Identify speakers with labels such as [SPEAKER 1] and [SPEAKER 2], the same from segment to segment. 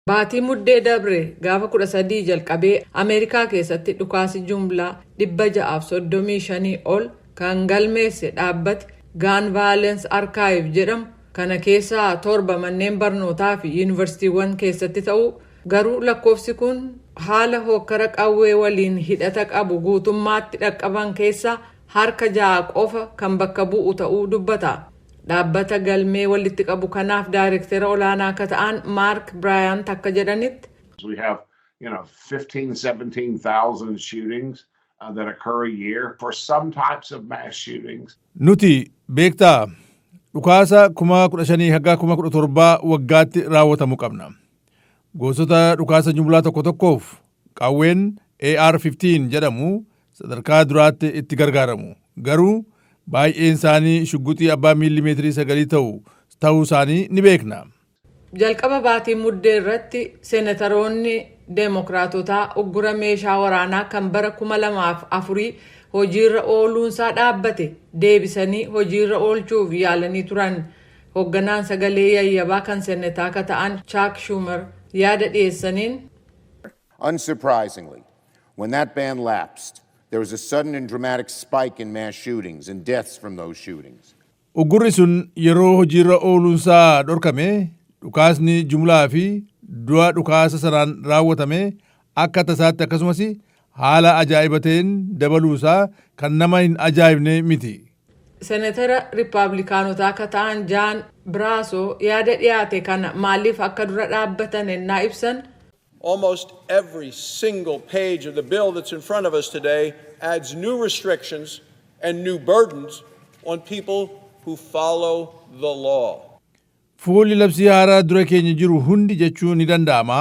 [SPEAKER 1] Baatii Muddee dabre gaafa 13 jalqabee Ameerikaa keessatti dhukaasi jumlaa 635 ol kan galmeesse dhaabbati Gun Violence Archive jedhamu, kana keessaa torba manneen barnootaa fi yuunivarsiitiiwwan keessatti ta'uu, garuu lakkoofsi kun haala hokkara qawwee waliin hidhata qabu guutummaatti dhaqqaban keessaa harka 6 qofa kan bakka bu'u ta'uu dubbata. Dhaabbata galmee walitti qabu kanaaf daayirektera olaanaa akka ta'an Mark Bryant akka jedhanitti,
[SPEAKER 2] We have 15, 17,000 shootings that occur a year for some types of mass shootings.
[SPEAKER 3] Nuti beektaa dhukaasa 15,000 haga 17,000 waggaatti raawwatamu qabna. Gosoota dhukaasa jumlaa tokko tokkoof qawween AR-15 jedhamu sadarkaa duraatti itti gargaaramu. Garuu baay'een isaanii shugguxii abbaa miilimeetirii 9 ta'uu isaanii ni beekna.
[SPEAKER 1] Jalqaba baatii Muddee irratti seenataroonni Deemokiraatotaa uggura meeshaa waraanaa kan bara 2004 hojiirra ooluunsaa dhaabbate deebisanii hojiirra oolchuuf yaalanii turan. Hoogganaan sagalee yayyabaa kan seenataa akka ta'an Chuck Schumer yaada dhiyeessaniin,
[SPEAKER 4] Unsurprisingly, when that ban lapsed, there was a sudden and dramatic spike in mass shootings and deaths from those shootings.
[SPEAKER 3] Uggurri sun yeroo hojiirra ooluunsaa dhorkame dhukaasni jumlaa fi du'a dhukaasa sanaan raawwatame akka tasaatti akkasumas haala ajaa'iba ta'een dabaluusaa kan nama hin ajaa'ibne miti.
[SPEAKER 1] Seenatara Riippaabilikaanotaa akka ta'an Jaan Biraasoo yaada dhiyaate kana maaliif akka dura dhaabbatan ennaa ibsan,
[SPEAKER 5] Almost every single page of the bill that's in front of us today adds new restrictions and new burdens on people who follow the law.
[SPEAKER 3] Fuulli labsii haaraa dura keenya jiru hundi jechuun ni danda'ama.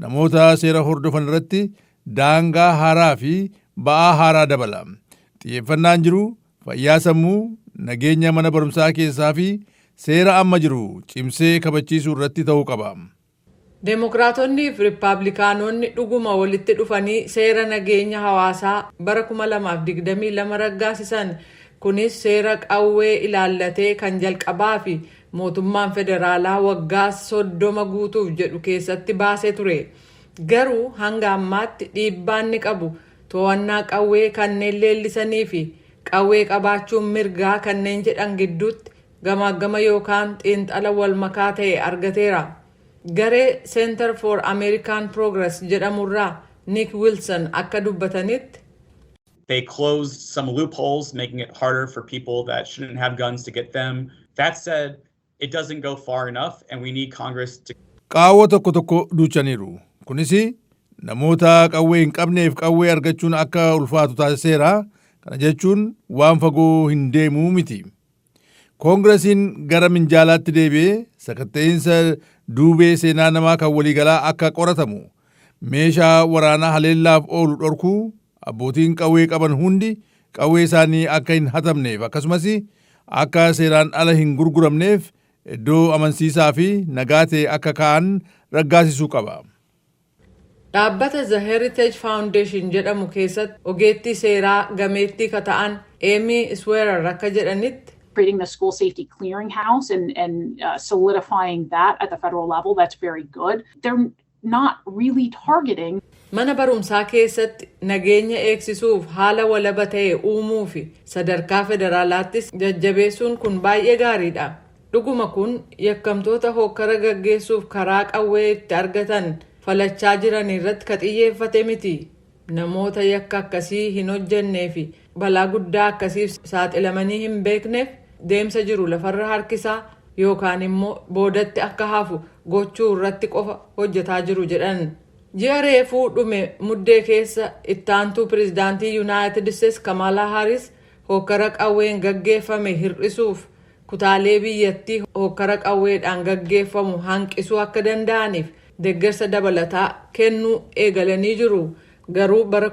[SPEAKER 3] Namoota seera hordofan irratti daangaa haaraa fi ba'aa haaraa dabala. Xiyyeeffannaan jiru fayyaa sammuu, nageenya mana barumsaa keessaa fi seera amma jiru cimsee kabachiisuu irratti ta'uu qaba.
[SPEAKER 1] Deemokiraatonnii fi Riippaabilikaanonni dhuguma walitti dhufanii seera nageenya hawaasaa bara 2022 raggaasisan. Kunis seera qawwee ilaallatee kan jalqabaa fi mootummaan federaalaa waggaa 30 guutuuf jedhu keessatti baasee ture. Garuu hanga ammaatti dhiibbaan ni qabu to'annaa qawwee kanneen leellisanii fi qawwee qabaachuun mirgaa kanneen jedhan gidduutti gamaagama yookaan xiinxala wal makaa ta'e argateera. Garee Center for American Progress jedhamurraa Nick Wilson akka dubbatanitti,
[SPEAKER 6] They closed some loopholes, making it harder for people that shouldn't have guns to get them. That said, it doesn't go far enough, and we need Congress to
[SPEAKER 3] Qaawwa tokko tokko duuchaniiru. Kunis namoota qawwee hin qabneef qawwee argachuun akka ulfaatu taasiseera. Kana jechuun waan fagoo hin deemuu miti. Koongiresiin gara minjaalaatti deebi'ee sakatta'insa duubee seenaa namaa kan waliigalaa akka qoratamu, meeshaa waraanaa haleellaaf oolu dhorkuu, abbootiin qawwee qaban hundi qawwee isaanii akka hin hatamneef akkasumas akka seeraan ala hin gurguramneef iddoo amansiisaa fi nagaa ta'e akka ka'an raggaasisuu qaba.
[SPEAKER 1] Dhaabbata The Heritage Foundation jedhamu keessatti ogeettii seeraa gameettii ka ta'an Amy Swearer akka jedhanitti,
[SPEAKER 7] Creating the school safety clearinghouse and solidifying that at the federal level, that's very good. They're not really targeting
[SPEAKER 1] Mana barumsaa keessatti nageenya eegsisuuf haala walaba ta'e uumuu fi sadarkaa federaalaattis jajjabeessuun kun baay'ee gaariidha. Dhuguma kun yakkamtoota hokkara gaggeessuuf karaa qawwee itti argatan falachaa jiran irratti ka xiyyeeffate miti. Namoota yakka akkasii hin hojjennee fi balaa guddaa akkasiif saaxilamanii hin beekneef deemsa jiru lafarra harkisaa yookaan immoo boodatti akka hafu gochuu irratti qofa hojjetaa jiru jedhan. Ji'a reefuu dhume Muddee keessa ittaantuu pirezidaantii Yuunaayitid Isteetsi Kamaalaa Haaris hokkara qawween gaggeeffame hir'isuuf kutaalee biyyattii hokkara qawweedhaan gaggeeffamu hanqisuu akka danda'aniif deeggarsa dabalataa kennuu eegalanii jiru. Garuu bara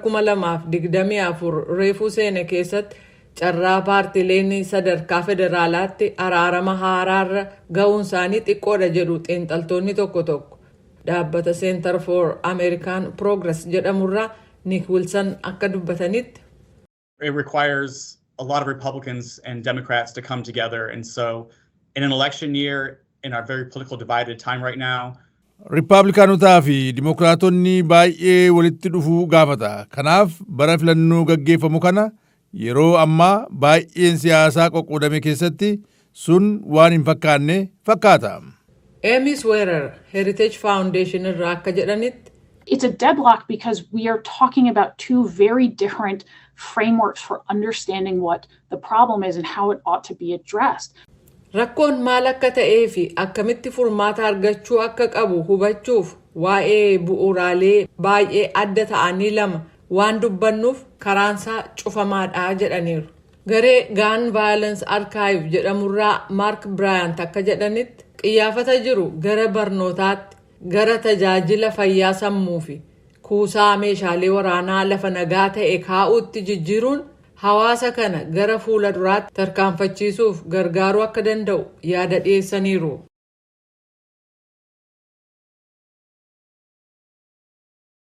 [SPEAKER 1] 2024 reefuu seene keessatti carraa paartileen sadarkaa federaalaatti araarama haaraarra ga'uun isaanii xiqqoodha jedhu xiinxaltoonni tokko tokko. Dhaabbata Center for American Progress jedhamurraa Nick Wilson akka dubbatanitti,
[SPEAKER 6] It requires a lot of Republicans and Democrats to come together. And so, in an election year, in our very political divided time right now,
[SPEAKER 3] Riippaabilikaanotaa fi Dimookiraatonni baay'ee walitti dhufuu gaafata. Kanaaf bara filannoo gaggeeffamu kana yeroo ammaa baay'een siyaasaa qoqqoodame keessatti sun waan hin fakkaanne fakkaata.
[SPEAKER 1] Amy Swearer Heritage Foundation irraa akka jedhanitti,
[SPEAKER 7] It's a deadlock because we are talking about two very different frameworks for understanding what the problem is and how it ought to be addressed.
[SPEAKER 1] Rakkoon maal akka ta'ee fi akkamitti furmaata argachuu akka qabu hubachuuf waa'ee bu'uuraalee baay'ee adda ta'anii lama waan dubbannuuf karaansaa cufamaadha jedhaniiru. Garee Gun Violence Archive jedhamurraa Mark Bryant akka jedhanitti, qiyyaafata jiru gara barnootaatti, gara tajaajila fayyaa sammuu fi kuusaa meeshaalee waraanaa lafa nagaa ta'e kaa'uutti jijjiiruun hawaasa kana gara fuula duraatti tarkaanfachiisuuf gargaaruu akka danda'u yaada dhiyeessaniiru.